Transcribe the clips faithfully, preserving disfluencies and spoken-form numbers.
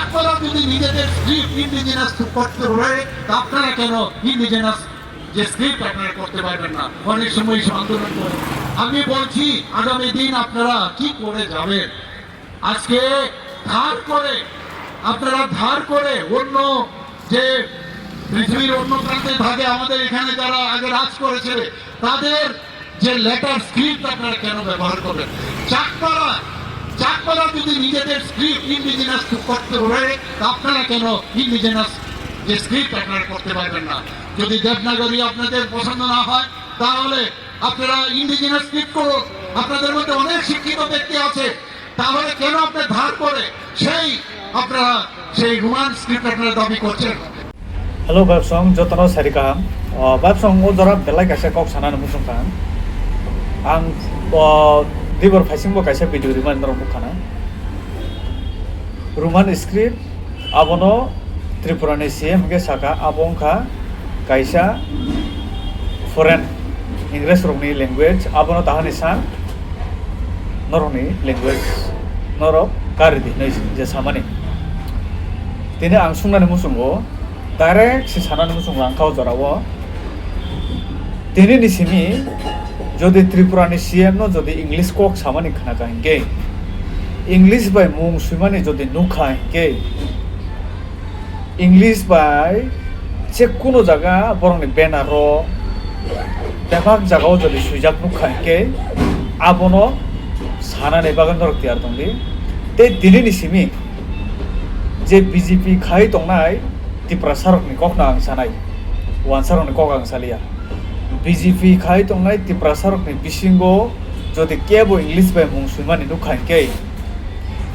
আপনারা যদি নিজেদের স্ক্রিপ্ট ইন্ডিজিনাস করতে পারে, তা আপনারা কেন ইন্ডিজিনাস যে স্ক্রিপ্ট আপনারা করতে পারবেন না? অনেক সময় এসব আন্দোলন করে। আমি বলছি, আগামী দিন আপনারা কি করে যাবেন? আজকে ধার করে, আপনারা ধার করে অন্য যে পৃথিবীর অন্য প্রান্তে থাকে, আমাদের এখানে যারা আগে রাজ করেছে, তাদের যে লেটার স্ক্রিপ্ট আপনারা কেন ব্যবহার করবেন? চাকমারা, চাকমারা যদি নিজেদের স্ক্রিপ্ট ইন্ডিজিনাস করতে পারে, তা আপনারা কেন ইন্ডিজিনাস যে স্ক্রিপ্ট আপনারা করতে পারবেন না? যদি দেবনাগরী আপনাদের পছন্দ না হয়, তাহলে আপনারা ইন্ডিজিনাস স্ক্রিপ্ট করুন। আপনাদের মধ্যে অনেক শিক্ষিত ব্যক্তি আছে, তাহলে কেন আপনি ধার করে সেই আপনারা সেই রোমান স্ক্রিপ্ট আপনারা দাবি করছেন? Hello, Babsong, jotono sari kaham. O, Babsong, o jora belai kaisa kok sanani muchung kha. Ang, o, dibor phaisingbo kaisa video rimani norok nukha na. Roman script, abono Tripura ni C M hwnkhe sakha, abo wngkha kaisa foreign, Ingres rokni language, abono tahani sa norokni language, norok kari di hinwi je samani. Tini ang sungnani muchungo, direct se sanani muchungo ang kha o jorao. Tini ni simi jodi Tripura ni C M no jodi English kok samani khna kha hinkhe, English bai mung swimani jodi nukha hinkhe, English bai je kuno jaga borokni banner o bebak jaga o jodi swijak nukha hinkhe, abono sanani bagwi norok tiyar tongdi. Tei tini ni simi je B J P khai tongnai Tiprasa rokni kokno ang sanai, wansa rokni kok ang salia. B J P khai tongnai Tiprasa rokni bisingo jodi kebo English bai mung swimani nukha hinkhe,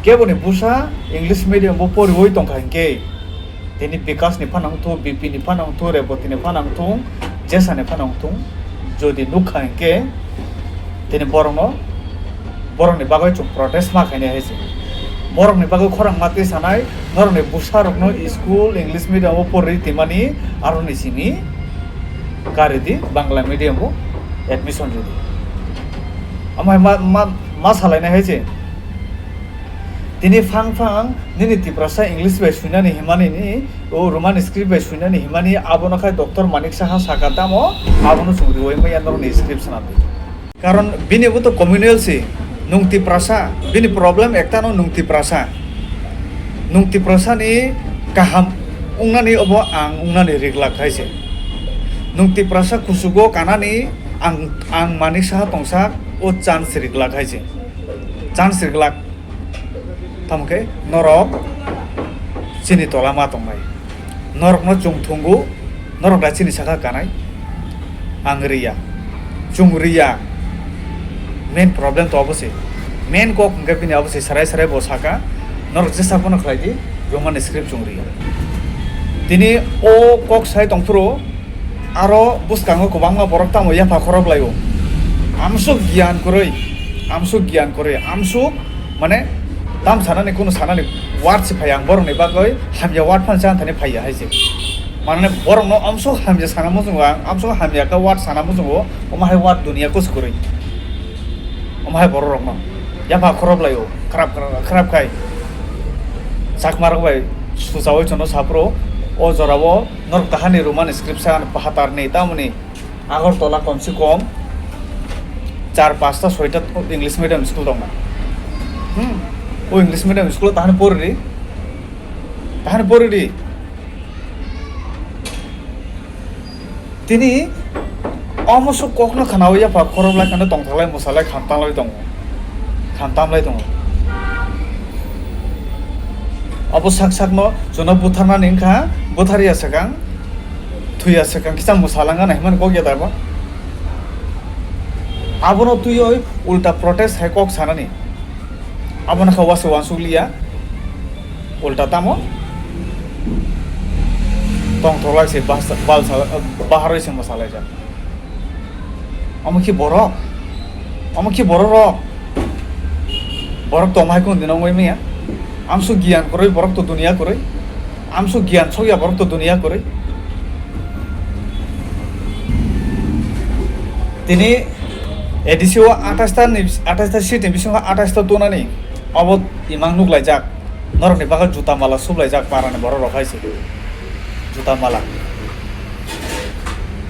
keboni bwsa English medium bo poriwi tongkha hinkhe, tini Bikash ni phano wngthung, B P ni phano wngthung, Reboti ni phano wngthung, Jesa ni phano wngthung, jodi nukha hinkhe, tini borokno, borokni bagwi chwng protest ma khainai hai se. Borokni bagwi khorang ma twi sanai, norokni bwsa rokno school English medium o porwi twimani, aroni simi kari di, Bangla medium o admission ridi. Amai ma, ma, ma salainai hai se. Tini phang phang nini Tiprasa English bai swinani himani ni, o Roman script bai swinani himani, abono khai Doctor Manik Saha saka tamo, abono chwng riwi maya norokni script swnamdi. Karon bini bo to communal si, nwng Tiprasa, bini problem ekta no nwng Tiprasa. Nwng Tiprasa ni kaham wngnani obo ang wngnani riglak hai se. Nwng Tiprasa kuchugo kanani ang, ang Manik Saha tongsa o chance riglak hai se. Chance riglak. Tamo khe norok chini tola ma tongnai. Norokno chwng thungo, norok da chini saka kanai. Ang riya. Chwng riya. Main problem to obo se. Main kok hwnkhe bini obo se, sarai sarai bo saka. Norok jesa phano khlai di, Roman script chwng riya. Tini o kok sai tongphuru, aro bwskango kwbangma borok tamo yapha khorok laio. Amsuk giyan kwrwi, amsuk giyan kwrwi, amsuk, mane, tam sanani, kunu sanani word se phaiya, ang borokni bagwi hamya word phano chana thani phaiya hai se. Mane, borokno amsuk hamya sana muchungo ang, amsuk hamya khe word sana muchungo, omo hai word duniya kusu kwrwi. Omo hai borok rokno yapha khorok laio, khrap, khrap, khrap khai. Chakma rok bai suchaui chwngno saphuru, o jorao norok tahani Roman script sa phatar ni, tamoni Agartala kom se kom char pasta soita English medium school tongna. Hmm. O English medium school tahani poriri, tahani poriri. Tini omo sok kokno khnaui yapha khorok lai kheno tongthaklai mwsalai khamtanglai tongo, khamtamlai tongo. Abo sak sakno chwngno butharnani wngkha, butharya swkang, thwiya swkang kisa mwsalangana himani kok ya dabo. Abono twiwi ulta protest hai kok sanani. Abono kha wasu wansukliya. Ulta tamo tongthoklai se bas-, balsa-, baharwi se mwsalaijak. Omo khe borok? Omo khe borok rok? Borok tongma hai kunu dino wngwi manya? Amsuk giyan kwrwi borok to duniya kwrwi. Amsuk giyan sokya borok to duniya kwrwi. Tini A D C o atais ta ni, atais ta seat ni bisingo atais ta tonani obo imang nuklaijak. Norokni bagwi juta mala suplaijak parani borok rok hai se. Juta mala.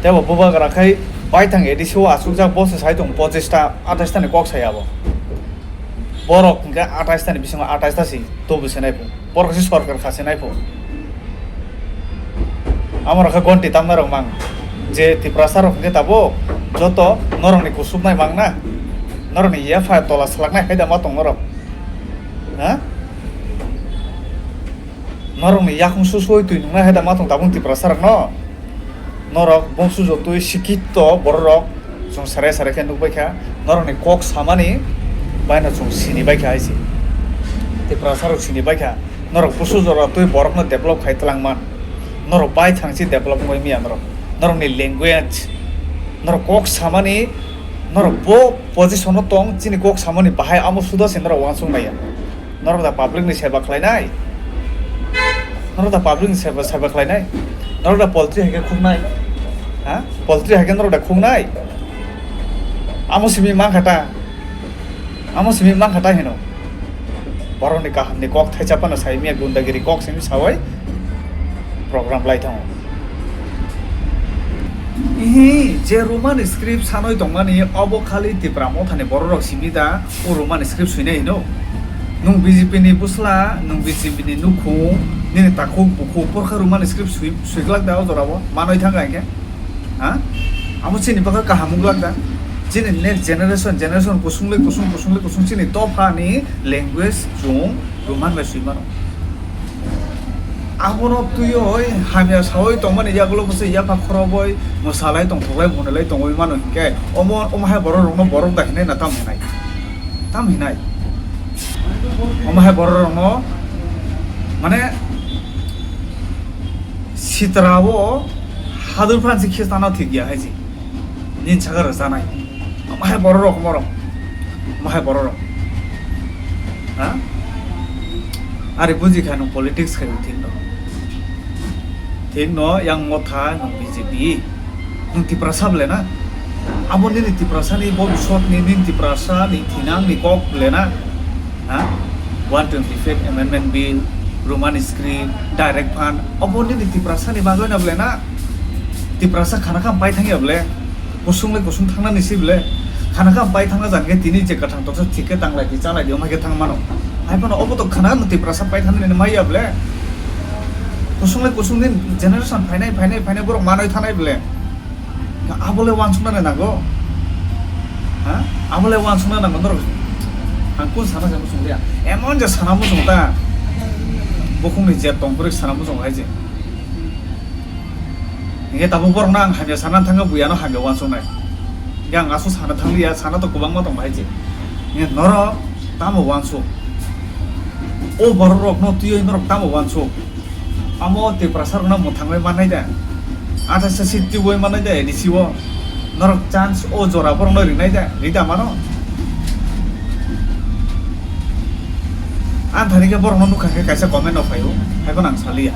Tebo bubagra khai baithang A D C o achukjak, bo se sai tong pochis ta, atais ta ni kok sai abo. Borok hwnkhe atais ta ni bisingo atais ta si tubu se nai pho. Borok se sorkar kha se nai pho. Amo rok khe gonti tamna rok mang. Je Tiprasa rok hwnkhe tabuk joto norokni kusubnai mang na. Norokni yapha tola swlaknai hai da ma tong norok. Ha? Norokni yakung susuwi twi nungnai hai da ma tong tabuk Tiprasa rokno? Norok bongsu jotwi sikito bororok chwng sarai sarai khe nukbai kha, norokni kok samani baino chwng sini bai kha hai se. Tiprasa rok sini bai kha, norok busu jora twi borokno develop khai twlang man. Norok bai thangsi develop wngwi miya norok. Norokni language, norok kok samani, norok bo position o tong, chini kok samani bahai amo suda se norok uansuk naiya. Norok da public ni seba khlainai? Norok da public ni seba, seba khlainai? Norok da poultry hai khe khuknai? Ha? Poultry hai khe norok da khuknai? Amo simi mankha ta? Amo simi mankha ta hino? Borok ni kaham ni kok thaicha phano sai miya, gundagiri kok simi sawai program lai thango. Ihi, je Roman script sanoi tongmani, obo khali Tipra Mothani bororok simi da, o Roman script suinai hino. Nwng B J P ni bwsla, nwng B J P ni nukhung, nini takhuk bukhuk, porkha Roman script sui-, suiglak da o jorao, manoi thangkha hinkhe. Ha? Amo chini bagwi kaham wngglak da? Chini next generation, generation kusung le kusung, kusung le kusung chini dophani language chwng Roman bai sui mano. Abono twiwi hamya sawi tongmani yagulo bwsai yapha khoroboi mwsalai tongthoklai monelai tongwi mano hinkhe omo, omo hai borok rokno borok da hinai na tam hinai? Tam hinai? Omo hai borok rokno mane sitra o hadur phan se khe tana thik ya hai se. Nini saka rwchanai. Omo hai bororok, omo rok. Omo hai bororok. Ha? Ari buji kha nwng politics khai thik no. Thik no, yang Motha, nwng B J P. Nwng Tiprasa bole na? Abo nini Tiprasa ni bobisot ni, nini Tiprasa ni thinang ni kok bole na? Ha? One twenty-fifth Amendment Bill, Roman script, direct fund, obo nini Tiprasa ni bagwi na bole na? Tiprasa khana kham pai thangya bole? Kusung le kusung thangnani si bole. Khana kham pai thangna jan khe tini je kwthang toksa thik khe tanglai di, chalai di, omo hai khe thang mano. Hai phano obo to khana no Tiprasa pai thangni ni maya bole. Kusung le kusung din generation phainai, phainai, phainai borok manoi thanai bole. Abo le uansukna nango. Ha? Abo le uansukna nango norok. Ang kun sana se muchung dia. Emon je sana muchung ta. Bukhung ni je tong kwrwi sana muchung hai je. Hinkhe tabuk borokno ang hamya sana thangkha, buya no hamya uansuknai. Hinkhe ang aswk sana thangliya, sana to kwbangma tong bahai se. Hinkhe norok tamo uansuk? O borok rokno twiwi norok tamo uansuk? Amo Tiprasa rokno mwthangwi mannai da? Athasa seat twiwi mannai da A D C o? Norok chance o jora borokno rinai da? Rida mano? Ang thani khe borokno nukha khe kaisa comment no phaio, hai phano ang saliya.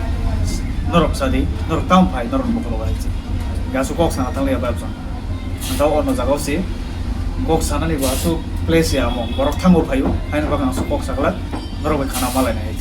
Norok sadi, norok tamo phai, norok bukhuk rok hai se. Gasu kok sana thangliya bai bwsang. Ang tamo ono jaga o se kok sanani bo aswk place ya amo. Borok thango phaio, haino bagwi ang aswk kok saglak, norok bai khana malainai hai.